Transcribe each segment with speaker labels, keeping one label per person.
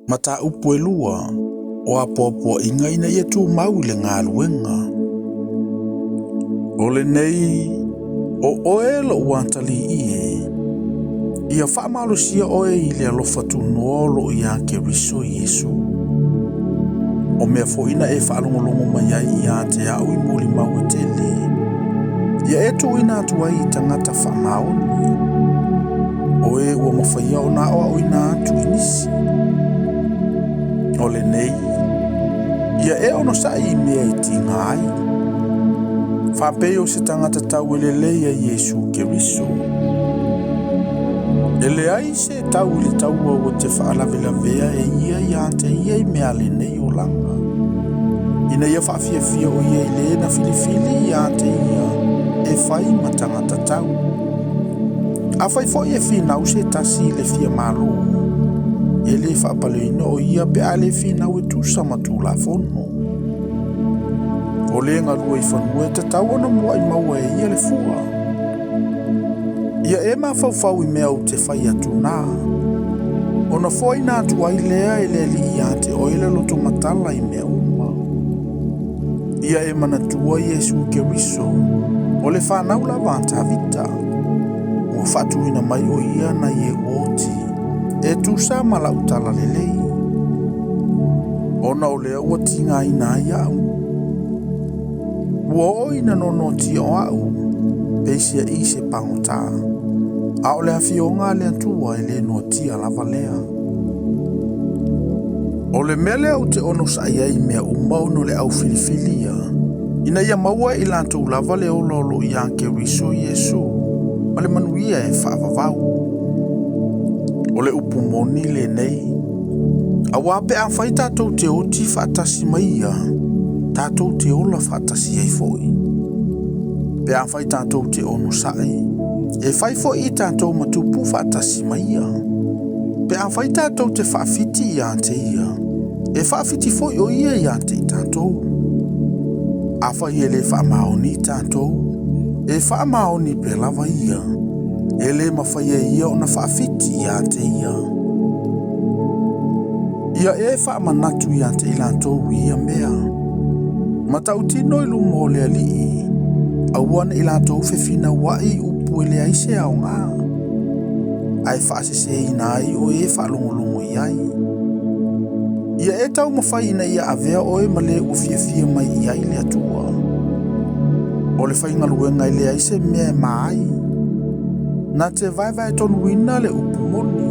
Speaker 1: Mataupu e 2, o apoapoaiga ina ia tumau i le galuega. O lenei, o oe lou atalii e, ia faamalosia oe i le alofa tunoa o loo ia Keriso Iesu. O mea foi na e faalogologo mai ai ia te au i molimau e tele, ia e tuuina atu ai i tagata faamaoni. O e ua mafaia ona aoaoina atu i nisi. O lenei, ia e onosa'i i mea e tiga ai, faapei o se tagata tau e lelei a Iesu Keriso. E leai se tau i le taua ua te faalavelavea e ia ia te ia i mea a lenei olaga, ina ia faafiafia o ia i le na filifili ia te ia e fai ma tagata tau. Afai foi e finau se tasi i le fia malo, e le faapaleina o ia pe a le finau e tusa ma Tulafono. O le galue i fanua e tatau ona muai maua e ia le fua. Ia e mafaufau i mea ou te fai atu nā, ona foaina atu ai lea e le Alii ia te oe le loto matala i mea uma. Ia e manatua Iesu Keriso, o le fanau lava a Tavita, ua faatuina mai o ia nai e oti, e tusa ma lau tala lelei. Ona o lea ua tigaina ai au. Ua oo ina nonotia o au, peisia'i se pagota, a o le afioga a le Atua e le noatia lava lea. O le mea lea ou te onosa'i ai i mea uma ona o le au filifilia, ina ia maua e i latou lava le ola o loo ia Keriso Iesu, ma le manuia e faavavau. O le upu moni lenei, auā pe afai tatou te oti faatasi ma ia, tatou te ola faatasi ai foi. Pe afai tatou te onosa'i, e fai foi i tatou matupu faatasi ma ia. Pe afai tatou te faafiti ia te ia, e faafiti foi o ia ia te i tatou. Afai e le faamaoni tatou, e faamaoni pea lava ia, e le mafai e ia ona faafiti ia te ia. Ia e faamanatu ia te i latou i ia mea. Matautino i luma o le Alii, aua ne i latou fefinauai upu e leai se aoga, ae faaseseina ai o e faalogologo i ai. Ia e taumafai ina ia avea oe ma le ua fiafia mai i ai le Atua. O le faigaluega e leai se mea e ma ai, na te vaevae tonuina le upu moni.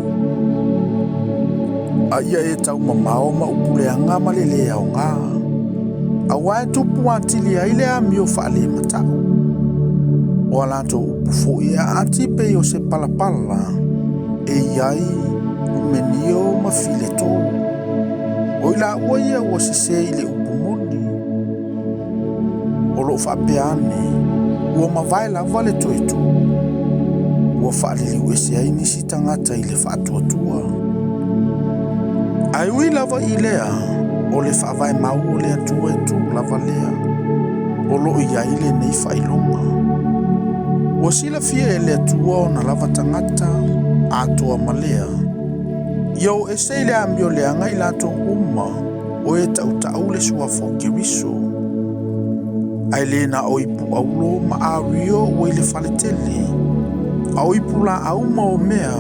Speaker 1: A ia e taumamao ma upu leaga ma le le aoga, auā e tupu atili ai le amio faalemata'u. O a latou upu foi e aati pei o se palapala, e i ai Umenio ma Fileto. O i laua ia ua sesē i le upu moni. O loo faapea ane, ua mavae lava le toe tu. Ua faaliliu ese ai nisi tagata i le faatuatua. Ae ui lava i lea, o le faavae mau o le Atua e tu lava lea, o loo i ai lenei faailoga. Ua silafia e le Atua ona lava tagata, atoa ma lea, ia o ese i le amio leaga i latou uma, o e tautau le suafa o Keriso. Ae le na o ipu aulo ma ario ua i le faletele, a o ipu laau ma o mea,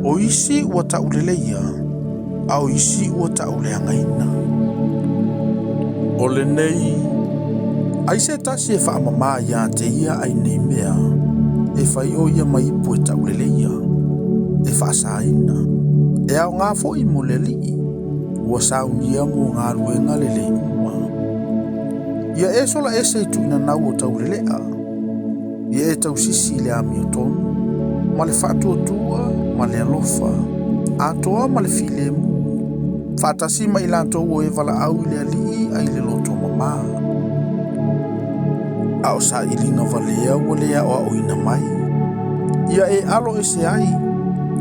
Speaker 1: o isi ua tauleleia, a o isi ua tauleagaina. O lenei, ai se tasi e faamamā ia te ia ai nei mea, e fai o ia ma ipu e tauleleia, e faasaina, e aoga foi mo le Alii, ua saunia mo galuega lelei uma. Ia e sola ese i tuuinanau o taulelea, ia e tausisi i le amiotonu, ma le faatuatua ma le alofa, atoa ma le filemu, faatasi ma i latou o e valaau i le Alii ai le loto mamā. A o sailiga valea ua le aoaoina mai, ia e alo ese ai,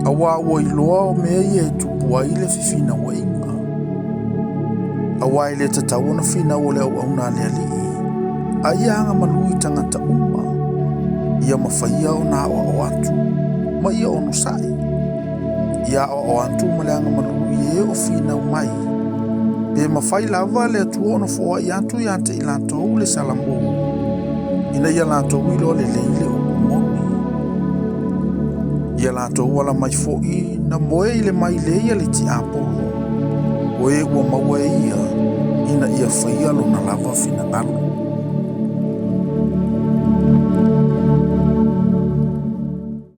Speaker 1: auā ua iloa o mea ia e tupu ai le fefinauaiga. Auā e le tatau ona finau o le auauna a le Alii, a ia agamalu i tagata uma, ia mafaia ona aoao atu, ma ia onosa'i. Ia aoao atu ma le agamalu i e o finau mai, pe mafai lava le Atua ona foai atu ia te i latou le salamo, ina ia latou iloa lelei le upu moni. Ia latou ala mai foi na moe i le mailei a le tiapolo, o e ua maua e ia, ina ia faia lona lava finagalo.